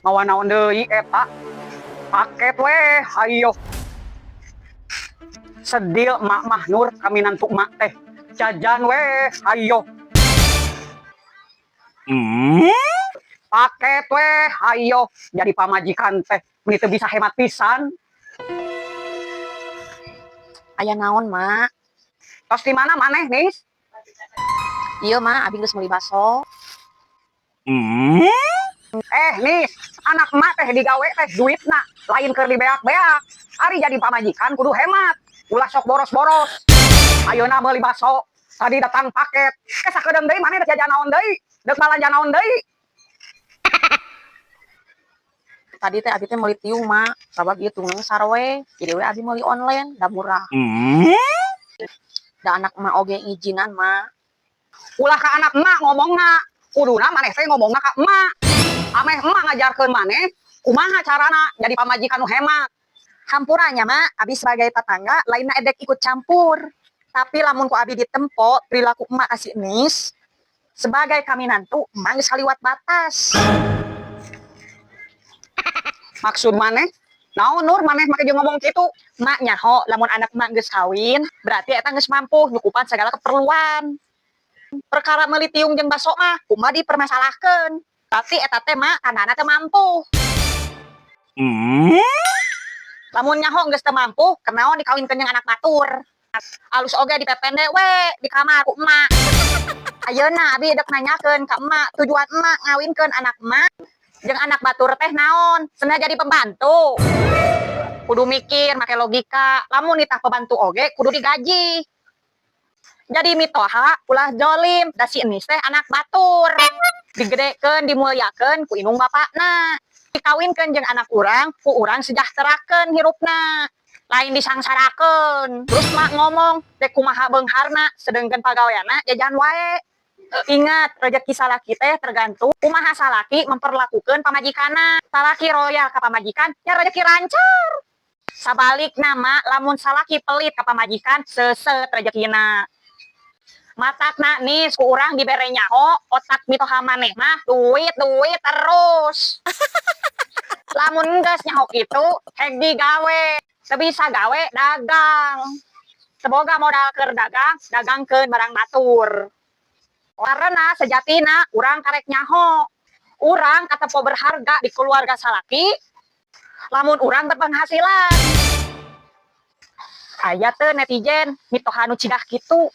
Mawa naon deui eta? Paket weh, hayo. Sedih Mak mah, Nur, ka minantu mak teh. Jajan weh, hayo. Paket weh, hayo. Jadi pamajikan teh meni teu bisa hemat pisan. Aya naon, Mak? Tos di mana maneh, Nis? Iya, Mak, abi geus meuli baso. Eh, Nis, anak emak teh digawe teh duitna lain keur dibeak-beak. Ari jadi pamajikan kudu hemat. Ulah sok boros-boros. Ayeuna meuli baso, tadi datang paket. Ke sakedeung deui maneh dek jajan naon deui? Dek balanja naon deui? Tadi teh abi teh meuli tiung, Mak. Sabab ieu tiungna sarwe. Jadi we abi meuli online, da murah. Da anak emak oge ngijinan, Mak. Ulah ka anak emak ngomongna. Kuduna maneh teh ngomongna ka emak. Ameh emak ngajarkeun maneh kumaha carana jadi pamajikan nu hemat. Hampura nya, Mak, abi sebagai tetangga lainna edek ikut campur. Tapi lamun ku abi ditempo perilaku emak ka si Enis sebagai kaminantu, emak geus kaliwat batas. Maksud maneh? Naon, Nur, maneh make jeung ngomong kitu? Mak nyaho lamun anak emak geus kawin, berarti eta geus mampu nyukupan segala keperluan. Perkara meuli tiung jeung baso mah kumaha dipermasalahkeun. Tapi eta teh, Mak, tandana teu mampu. Lamun nyaho geus teu mampu, kenaon dikawinkeun jeung anak batur? Alus oge dipepende we di kamar ku emak. Ayeuna abi dek nanyakeun ka emak, tujuan emak ngawinkeun anak emak jeung anak batur teh naon? Cenah jadi pembantu. Kudu mikir make logika, lamun nitah pembantu oge kudu digaji. Jadi mitoha ulah jolim, da si Enis teh anak batur. Digedekeun, dimuliakeun ku indung bapakna. Dikawinkeun jeung anak urang, ku urang sejahterakeun hirupna. Lain disangsarakeun. Terus mak ngomong, dek kumaha beungharna, sedengkeun pagaweanna jajan wae. Ingat, rezeki salaki teh tergantung kumaha salaki memperlakukan pamajikanna. Salaki royal ka pamajikan, ya rezeki lancar. Sabalikna, Mak, lamun salaki pelit ka pamajikan, seuseut rezekina. Matakna, Nis, ku urang dibere nyaho, otak mitoha maneh mah duit duit terus. Lamun geus nyaho kitu, heg digawe. Teu bisa gawe, dagang. Teu boga modal keur dagang, dagangkeun barang batur. Karena sejatina urang karek nyaho. Urang katempo berharga di keluarga salaki, lamun urang berpenghasilan. Aya teu netizen mitoha nu cidah kitu?